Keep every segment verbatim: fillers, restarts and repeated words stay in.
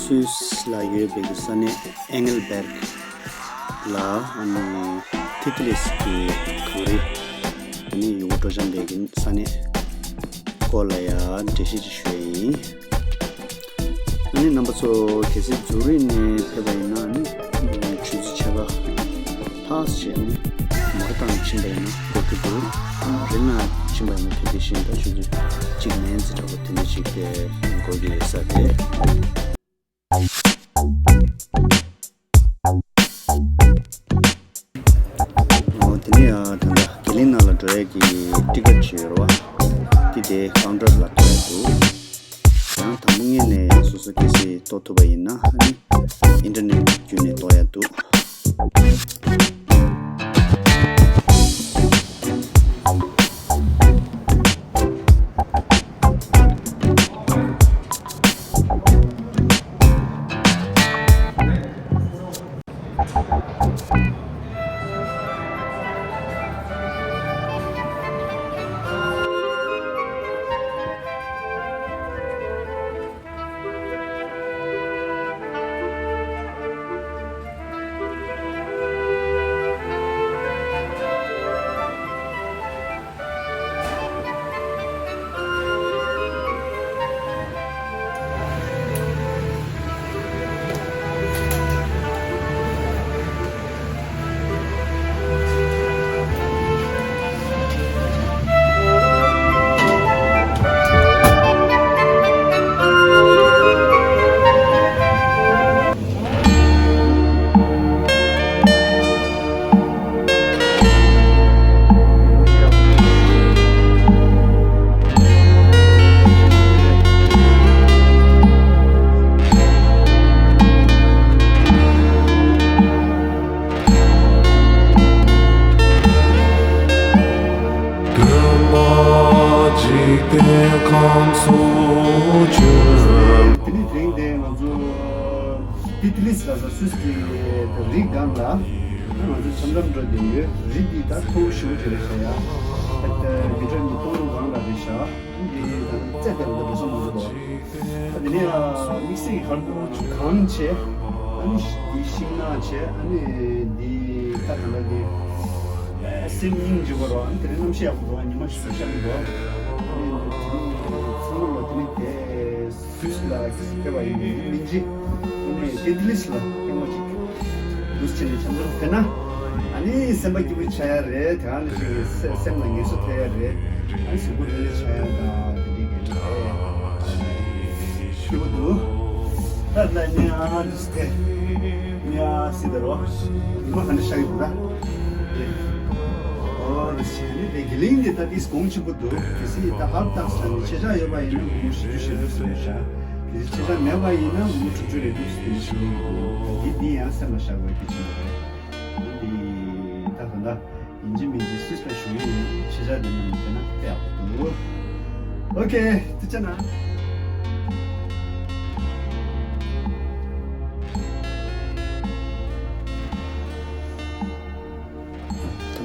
སུད་སི་ལ་ཡོད་པའི་ས་གནས་ཨེང་ལ་བེར་ལ་ཨ་ནི་ཏི་ཏི་ལིས་ཀྱི་གངས་རི། དེ་ནས་ཡུལ་སྤྲོ་འཆམ་པའི་གི་ས་གནས་སྐོར་ལ་ཡ་འགྲེལ་བཤད་ཅིག་ཞུ་ཡ་ཡིན། ཨ་ནི་རྣམ་པ་ཚོ་གལ་སྲིད་ཛུ་རིག་ནས་ཕེབས་པ་ཡིན་ན་ཨ་ནི་ཆུ་ཚོད་ཕྱེད་ཀ་ལྷག་ཙམ་ཨ་ནི་མོ་ཊ་བཏང་ཕྱིན་པ་ཡིན་ན་འགོར་གྱི་འདུག་རི་ལ་ཕྱིན་པ་ཡིན་ན་དེ་དེ་བཞིན་དུ་ཆུ་ཚོད་གཅིག་མན་ཙམ་འདྲ་པོ་དེ་འདྲ་ཞིག་དེ་འགོར་གྱི་ཡོད་ས་རེད། འོ་དེ་ནས་ཡང་ད་ལྟ་གེ་ལིང་ནང་ལ་འགྲོ་ཡས་ཀྱི་ཊི་ཀེ་ཊི་ཅིག་ཡོད་རེད་བ། དེ་དེ་ཀའུན་ཊར་ལ་གཏོང་ཡས་འདུག་ཡང་དང་པོ་ངོས་ནས་ཡང་སོ་སོ་གལ་སྲིད་གཏོང་ཐུབ་པ་ཡིན་ན་ཨ་ནི་ཨིན་ཊར་ནེཊ་བརྒྱུད་ནས་གཏོང་ཡས་འདུག་སྟོན་པ་འཇིག་རྟེན་ཁམས་སུ་བྱོན། དེ་ནས་དེ་རིང་དེ་ང་ཚོ་ཏི་ཏི་ལིས་ལ་སོ་སུད་སི་གི་རི་སྒང་ལ་ང་ཚོ་འཆམ་འཆམ་འགྲོ་བསྡད་ཡོད། རི་འདི་ད་མཐོ་པོ་ཞེ་པོ་ཅིག་རེད་ཤག་ཡ། ད་མི་ཊར་ཉིས་སྟོང་སྒང་ལ་རེད་ཤག་འདི་ད་རྩེ་ལྡན་པ་འགྲོ་ས་མ་རེད་དོ། ད་དེ་ནས་དམིགས་བསལ་གྱི་གར་འདུག་གངས་བྱས། ཨ་ནི་འདི་ཤིང་ནགས་བྱས། ཨ་ནི་འདི་ད་ག་ལ་འདི་སེམས་སྙིང་རྗེ་པོ་རོ། ཨ་ནི་དེ་ནས་གནམ་གཤིས་ཡག་པོ་འདུག་ཉི་མ་ཞིག་ཤར་གི་འདུག་ཚང་མ་ལ་དེ་ནས་དེ་སུད་སི་ལ་ཕེབས་པ་ཡིན་པའི་མིན་གྱི་ཨ་ནི་ཏི་ཏི་ལིས་ལ་ལྟད་མོ་ཅིག་འདུག་སེ་བྱས་ནས་འཆམ་འཆམ་ཕེབས་ན། ཨ་ནི་སེམས་པ་སྐྱིད་པོ་ཆགས་ཡ་རེད། དེ་ག་ནང་བཞིན་གྱི་སེ་སེམས་ལ་ངལ་གསོ་ཐེབས་ཡ་རེད། ཨ་ནི་གཟུགས་པོ་ལྷོད་ལྷོད་ཆགས་ཡ་དང་དེ་འདྲའི་གི་རེད། སྐྱིད་པོ་འདུག་ད་ལ་ནི་ཨ་འདུག་སེ་ནི་ཨ་སི་ད་རོ། ཉི་མ་ག་འདྲ་ཤར་གི་འདུག་ད། ཨོ་རེད། ཨ་ནི་དེ་གེ་ལིང་དེ་ད་ཏིས་གོང་ཆེན་པོ་འདུག་གལ་སྲིད་ད་ཧར་ཏག་ས་ནི་ཆེ་ཆག་ཡོད་པ་ཡིན་ན་སྒོར་མོ་བཞི་བཅུ་ཞེ་དྲུག་ཙམ་རེད་ཤག་གལ་སྲིད་ཆེ་ཆག་མེད་པ་ཡིན་ན་སྒོར་མོ་དྲུག་ཅུ་རེ་དྲུག་ཙམ་ཞིག་ཡོད་འདུག་འདི་འདི་ཡང་སེམས་ལ་བཞག་དགོས་ཀྱི་ཆེན་པོ་རེད། འདི་ད་ད་ད་ཡིན་གཅིག་མིན་གཅིག་སུད་སི་ལ་བཞུགས་ཡོད་ཡིན། ཆེ་ཆག་འདི་མིན་དེ་ན་དཔེ་ཡག་པོ་འདུག་ཨོ་ཁེ། ཐུགས་རྗེ་གནང་།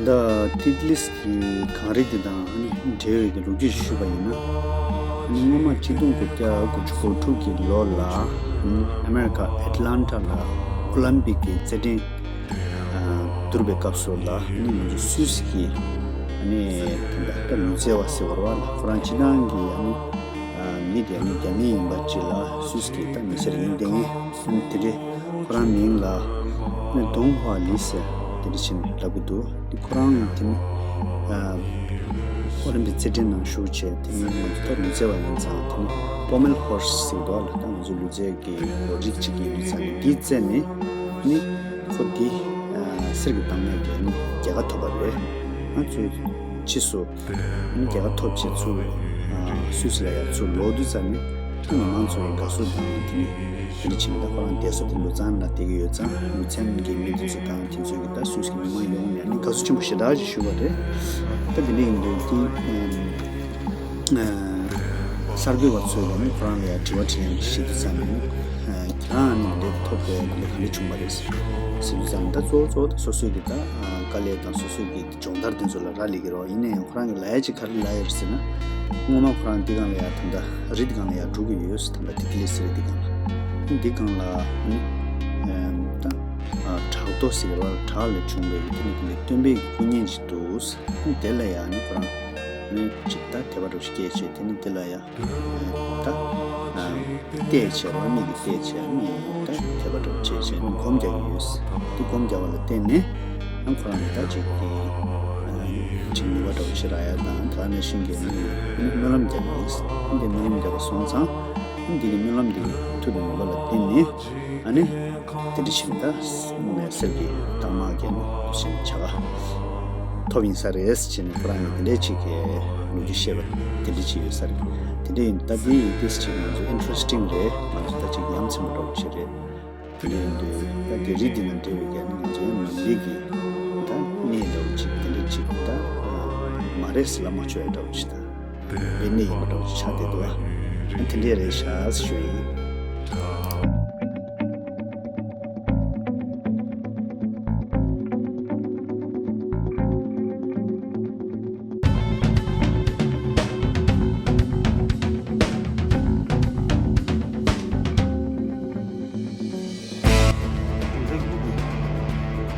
ད་ལྟ་ཏི་ཏི་ལིས་ཀྱི་གངས་རི་འདི་དང་ཨ་ནི་འབྲེལ་བའི་གི་ལོ་རྒྱུས་ཞུས་པ་ཡིན་ན། ཨ་ནི་སྔོན་མ་ཆིག་སྟོང་དགུ་བརྒྱ་དགུ་བཅུ་གོ་དྲུག་གི་ལོ་ལ་ཨ་ནི་ཨ་མེ་རི་ཀ་ཨེ་ཊ་ལན་ཊ་ལ་ཨོ་ལིམ་པིག་གི་རྩེད་འགྲན་ཨ་བསྡུར་བའི་སྐབས་སུ་ལ་ཨ་ནི་ང་ཚོ་སུད་སི་གི་ཨ་ནི་ད་ལྟ་ལུས་རྩལ་བ་ཟེར་བ་རེད་བ། ཁོ་རང་སྤྱིར་བཏང་གི་ཨ་ནི་མི་དེ་ནི་རྒྱ་མི་ཡིན་པ་ཅིག་ལ་སུད་སི་གི་ད་མི་སེར་ཡིན་བསྡད་མཁན་དེ་འདྲས་ཁོ་རང་མིང་ལ་ནི་ཏུང་ཧྭ་ལི་ཟེར་དེ་འདྲ་ཞིག་ལབ་ཀྱི་འདུག་དེ་ཁོ་རང་དེ་ནི་ཨོ་ལིམ་པིག་རྩེད་འགྲན་ནང་ཞུགས་བྱས་དེ་ནི་ང་ཚོ་ད་ལུས་རྩལ་བ་ཡིན་ཙང་དེ་ནི་པོ་མེལ་ཧོར་སི་ཟེར་འདུག་ལ། ད་ང་ཚོ་ལུས་རྩལ་གྱི་གོ་སྒྲིག་ཅིག་གི་ཡིན་ཙང་ནི་དེའི་རྩེ་ནས་ནི་ཁོ་དེ་གསེར་གྱི་འདབ་མ་དེ་ནི་རྒྱལ་ཁ་ཐོབ་པ་རེད། ང་ཚོའི་ཕྱིས་སུ། ཨ་ནི་རྒྱལ་ཁ་ཐོབ་བྱས་ཚུར་ཨ་སུད་སི་ལ་ཡར་ཚུར་ལོག་དུས་ཙམ་ནས་ད་མི་མང་ཚོ་ཡི་དགའ་བསུ་དང་དེ་ནས་དེ་འདྲ་བྱས་ནས་ད་ཁོ་རང་བསྡད་ས་དེ་ལུ་ཙན་ལ་བསྡད་ཀྱི་ཡོད་ཙང་ལུ་ཙན་གྱི་མི་དེ་ཚོ་དང་དེ་ཚོ་གི་ད་སུད་སི་གི་མི་མང་ཡོངས་ནས་ཨ་ནི་དགའ་བསུ་ཆེན་པོ་ཞེ་དྲག་ཅིག་ཞུས་པ་རེད། ད་དེ་འདྲ་ཡིན་དུས་དེ་ཨ་གསར་འགོད་པ་ཚོས་ཀྱང་ཁོ་རང་ལ་ཡང་དྲི་བ་དྲིས་ལན་ཞུ་དུས་ཙམ་ནས་ཨ་ཁྱེད་རང་ཨ་ནི་འདི་ཐོབ་པའི་འདི་ག་འདྲ་བྱུང་བ་རེད་ཟེར་དུས་ཙམ་ནས་ད་གཙོ་བོ་གཙོ་བོ་ད་སོ་སོའི་གི་ད་དཀའ་ལས་དང་སོ་སོའི་གི་སྦྱོང་བརྡར་དེ་ཚོ་ལ་རག་ལས་ཀྱི་རེད། ཡིན་ན་ཡང་ཁོ་རང་གི་ལབ་ཡ་ཅིག་ག་རེ་ལབ་ཡོད་རེད་ཟེར་ན། སྔོན་མ་ཁོ་རང་འདི་སྒང་ལ་ཡ་ད་ལྟ་རི་འདི་སྒང་ལ་ཡ་འགྲོ་གི་ཡོད་ཟེར། ད་ལྟ་ཏི་ཏི་ལི་ཟེར་རི་འདི་སྒང་ལ། འདི་སྒང་ལ་ནི་ད་བྲག་རྡོ་ཟེར་བ་བྲག་ལས་བྱུང་བའི་དེ་ནི་དེ་ལས་སྟོན་པའི་སྐུ་བརྙན་ཅིག་འདུག་དེ་ལ་ཡང་ནི་ཁོ་རང་ནི་ཅིག་ད་དད་པ་འདྲ་བོ་ཞིག་སྐྱེས་བྱས། དེ་ནི་དེ་ལ་ཡང་ད་བལྟས་བྱས་རང་མིག་གིས་བལྟས་བྱས་ནི་ད་དད་པ་འདྲ་བོ་བྱས་བྱས་ནི་སྒོམ་རྒྱག་གི་ཡོད། དེ་སྒོམ་རྒྱག་པ་ལ་བརྟེན་ནས་ཨང་ཁོ་རང་གི་ད་ཅིག་གི་ཅིག་ནུས་པ་འདྲ་བོ་ཞིག་རག་ཡ་དང་། ད་ནང་བཞིན་གྱི་ནི་སྨོན་ལམ་རྒྱག་གི་ཡོད། དེ་སྨོན་ལམ་རྒྱག་པ་སོང་ཙང་འདི་གི་སྨོན་ལམ་འདི་མཐུ་དང་ནུས་པ་ལ་བརྟེན་ནས་ཨ་ནི་དེ་འདྲ་ཞིག་ད་གསེར་གྱི་རྟགས་མ་རྒྱན་ཞིག་བྱ་བ་ཐོབ་ཡིན་ས་རེད་ཅེས་ནས་ཁོ་རང་གིས་དེ་འདྲའི་ཅིག་གི་ལོ་རྒྱུས་བཤད་པ་དེ་འདྲ་ཅིག་ཡོད་ས་རེད། དེ་འདྲ་ཡིན་ད་འདི་ཡིན་ཏེ་ཅིག་ང་ཚོ་ཨིན་ཊི་རེ་སི་ཊིང་རེད། ང་ཚོ་ད་ཅིག་ཡ་མཚན་པོ་འདྲ་བོ་ཅིག་རེད། དེ་འདྲ་ཡིན་དུས་ད་རྒྱ་རིགས་འདི་དང་འབྲེལ་བའི་རྒྱ་ནི་ང་ཚོའི་ནང་པའི་གི་ད་གནས་འདྲ་བོ་ཅིག་དེ་འདྲ་ཅིག་ད་མ་རེད་ཟེར་ལབ་མ་ཆོག་ཡ་འདྲ་བོ་ཅིག་ད་དཔེ་གནས་ཡིན་པ་འདྲ་བོ་ཅིག་ཆགས་བསྡད་འདུག་ཨ། དེ་འདྲ་རེད་ཤག་ཞུ་ཡིན།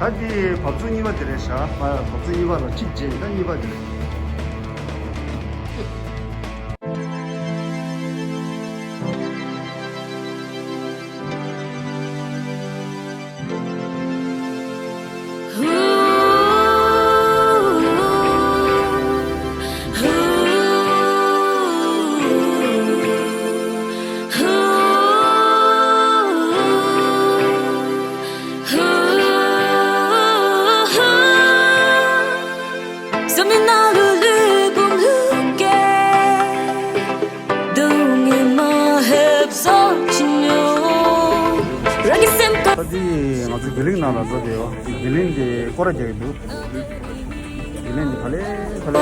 ད་འདི་བབས་ཚུགས་གཉིས་པ་དེ་རེད་ཤག་ཨ། བབས་ཚུགས་གཉིས་པ་ལ་གཅིག་བྱས། ད་གཉིས་པ་དེ་རེད། ད་འདི་ང་ཚོ་བི་ལིང་ནང་ལ་འགྲོ་བསྡད་ཡོད། བི་ལིང་འདི་སྐོར་ར་རྒྱག་གི་འདུག་བི་ལིང་འདི་ཕ་ལེ་ཕ་ལེ།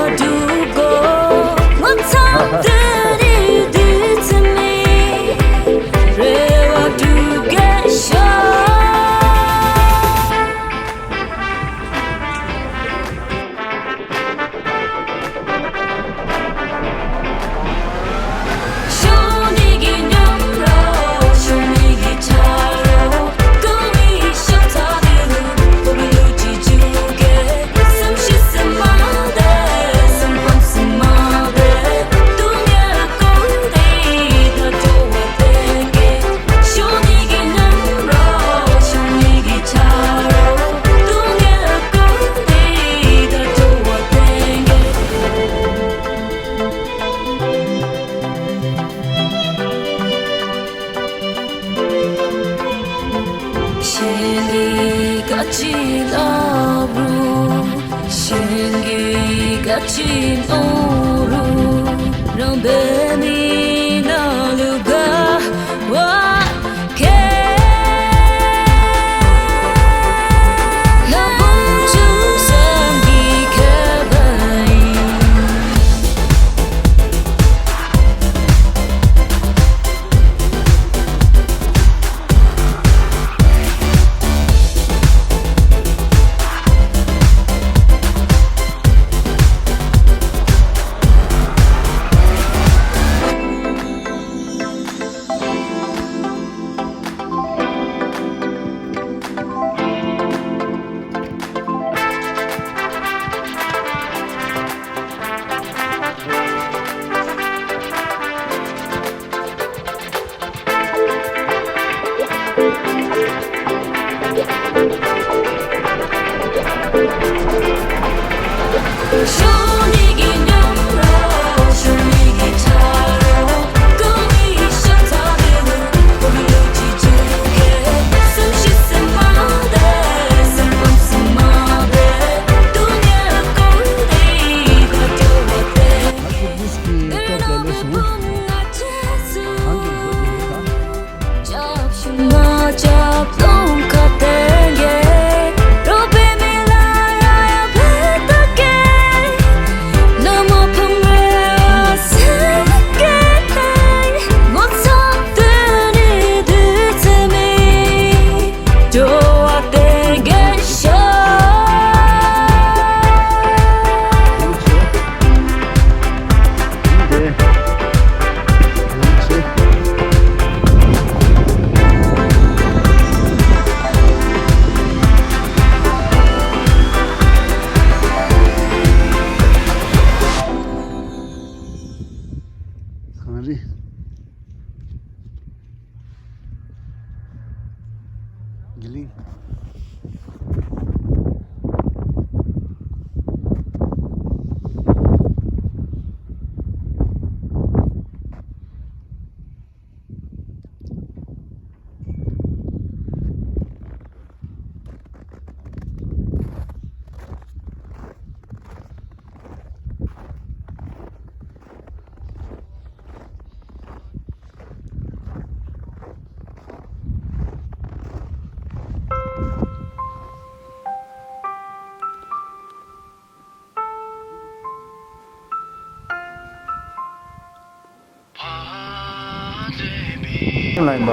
ལ་ཡིན་པ།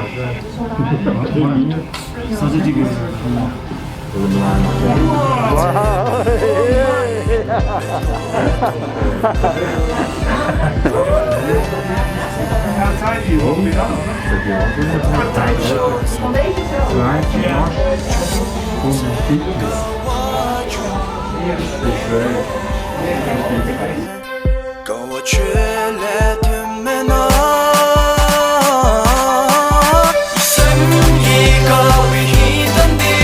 ས་ཆ་གཅིག་གི། གང་བ་ཆོས་ལས་ཐོན་མེད་ན། སེམས་ཀྱི་དགའ་བའི་ཧིང་ཐང་འདི་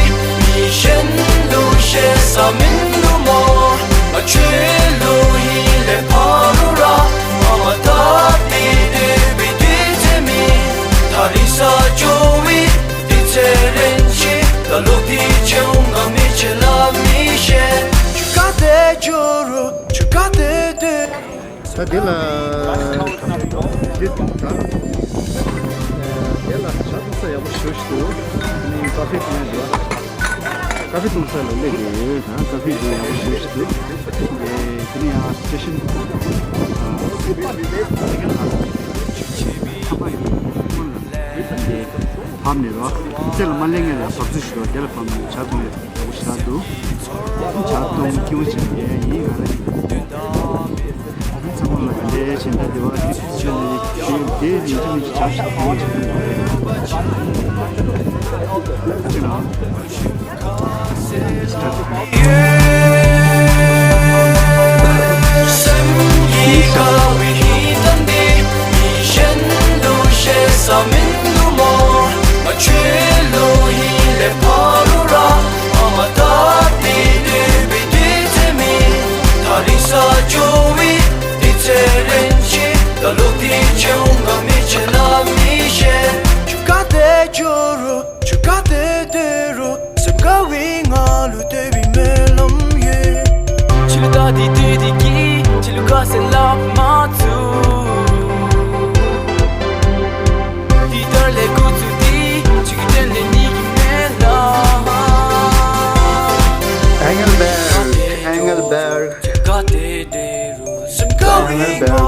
མི་གཞན་ལུ་བཤད་ས་མིན་འདུག་མོ། ང་ཆོས་ལུ་ཧིང་ལས་ཕ་རུ་ར་མ་མ་ཐག་འདི་འདོད་པའི་དུས་ཚེ་མི་ད་རིང་ས་ཇོ་བི་འདི་ཚེ་རིན་ཆེ་ད་ལོ་འདི་ཆེའུ་ང་མི་ཆེ་ལ་མི་ཤེས། ཆུ་ཀ་དེ་ཇོ་རུ་ཆུ་ཀ་དེ་དེ། ད་དེ་ལ་དེ་ད་དེ་ལ་ཇ་འཐུང་ས་ཡག་པོ་ཞེ་པོ་ཞིག་འདུག་དེ་ནས་ཀ་ཧྥེ་འཐུང་ཡག་འདུག་ཀ་ཧྥེ་འཐུང་ས་ལ་སླེབས་ཡོད། ད་ཀ་ཧྥེ་འདི་ཡག་པོ་ཞེ་པོ་ཞིག་འདུག་དེ་ནས་ཡང་སི་ཊེ་ཤན་ཨ་ཁ་པར་ཡོད། ཁོང་ལ་དེ་བབས་ནས་རོ་རྩེ་ལ་མ་སླེབས་ངེས་ལ་བབས་ཚུལ་ཞིག་འདུག་དེ་ལ་བབས་ནས་ཇ་འཐུང་ཡོད། ཞག་ཏུ་ཇ་འཐུང་སྐྱིད་པོ་བྱེད་མཁན་ཡིན་ང་རང་ཡིན། ཚང་མ་ལ་བདེ་ལེགས་བྱེད་འདྲ་བདེ་བ་སྐྱིད་ཆུ་ལས་ཤིང་དེ་ཡིན་གཅིག་མིན་གཅིག་ཇ་ཞིག་འཐུང་བྱེད་ཀྱི་ཡོད་རེད། ཅི་ན། སེམས་ཀྱི་དགའ་བའི་ཧིང་ཐང་འདི་མི་གཞན་ལུ་བཤད་ས་མིན་འདུག་མོ། ང་ཆོས་ལུ་ཧིང་ལས་ཕ་རུ་ར་མ་མ་ཐག་འདི་འདོད་པའི་དུས་ཚེ་མི་ད་རིང་ས་ཇོ་བི་འདི་ཚེ་རིན་ཆེ་ད་ལོ་འདི་ཆེའུ་ང་མི་ཆེ་ལ་མི་ཤེས། ཆུ་ཀ་དེ་ཇོ་རུ་ཆུ་ཀ་དེ་དེ་རུ་སེམས་དགའ་བའི་ང་ལུ་འདོད་པའི་སྨོན་ལམ་ཡོད། ཆི་ལུ་ད་དེ་དུས་དེ་གི་ཆི་ལུ་ག་སེ་ལབ་མ་ཚུགས། དེ་ལྟར་ལས་འགོ་ཚུགས་དེ་ཆི་གི་དོན་ལས་ནི་གི་མེད་ལ། Engelberg, Engelberg. ཆུ་ཀ་དེ་དེ་རུ་སེམས་དགའ་བའི་ང་